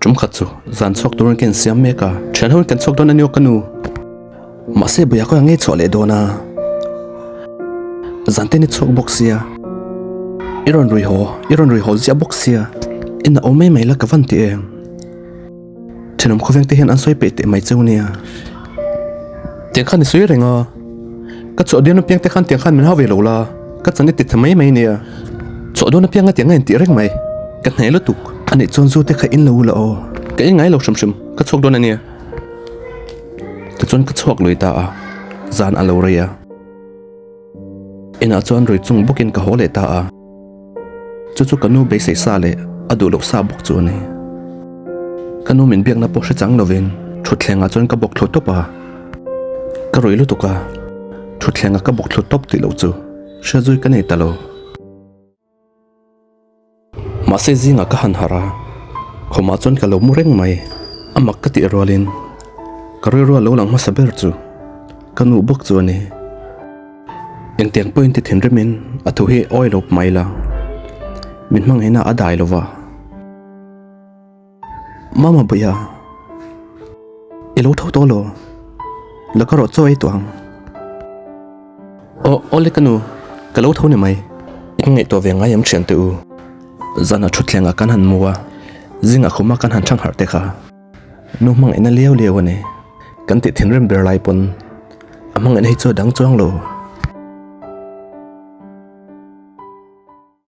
Ṭum khat chu zan chhuak turin ka insiam mek a, ṭhian hoin kan chhuak dawn a ni aw ka nu. Mahse buia kawia ngei chhuah leh dawn a, zan te ni chhuak bawk sia, i rawn rui haw, i rawn rui haw ziah bawk sia, in a awm mai mai la ka van ti em? Thenawm khawveng te hian an sawi peih teh mai cheu nia. Tiang khan i sawi reng a, ka chhuah dawn apiang te khan tiang khan min hau ve lo la, ka chan i ti tha mai mai nia. Chhuah dawn apianga tiang a intih reng mai, ka hneh lutuk. Anih chuan zu te kha in lo la aw. Ka in ngai lo hrim hrim, ka chhuak dawn ania. Tichuan ka chhuak lui ta a, zan a lo rei a. Inah chuan rui chung bawkin ka haw leh ta a. Chu chu ka nu beisei sa leh a duh loh sa bawk chu a ni. Ka nu min biakna pawh hre chang lovin thutthlengah chuan ka bawk thlu tawp a. Ka rui lutuk a, thutthlengah ka bawk thlu tawp tih loh chu hria zui ka nei ta lo. Mahse zingah ka han harh a, khawmah chuan ka lo mu reng mai. A mak ka tih rualin ka rilru a lo lang hmasa ber chu ka nu bawk chu a ni. Engtiang pawhin ti thinrimin a thu hi awi lo mai la, min hmangaihna a dai lo va. Mama buia, i lo tho tawh lo, la ka rawh chaw ei tawh ang. Aw, awle ka nu, ka lo tho ni mai. In ngaihtuah ve ngai em thian teh u. Zan a thutthlengah kan han mu a, zingah khuma kan han chhang harh te kha. Nu hmangaihna liau liau a ni. Kan tih thinrim ber lai pawn a hmangaihna hi chu a dang chuang lo.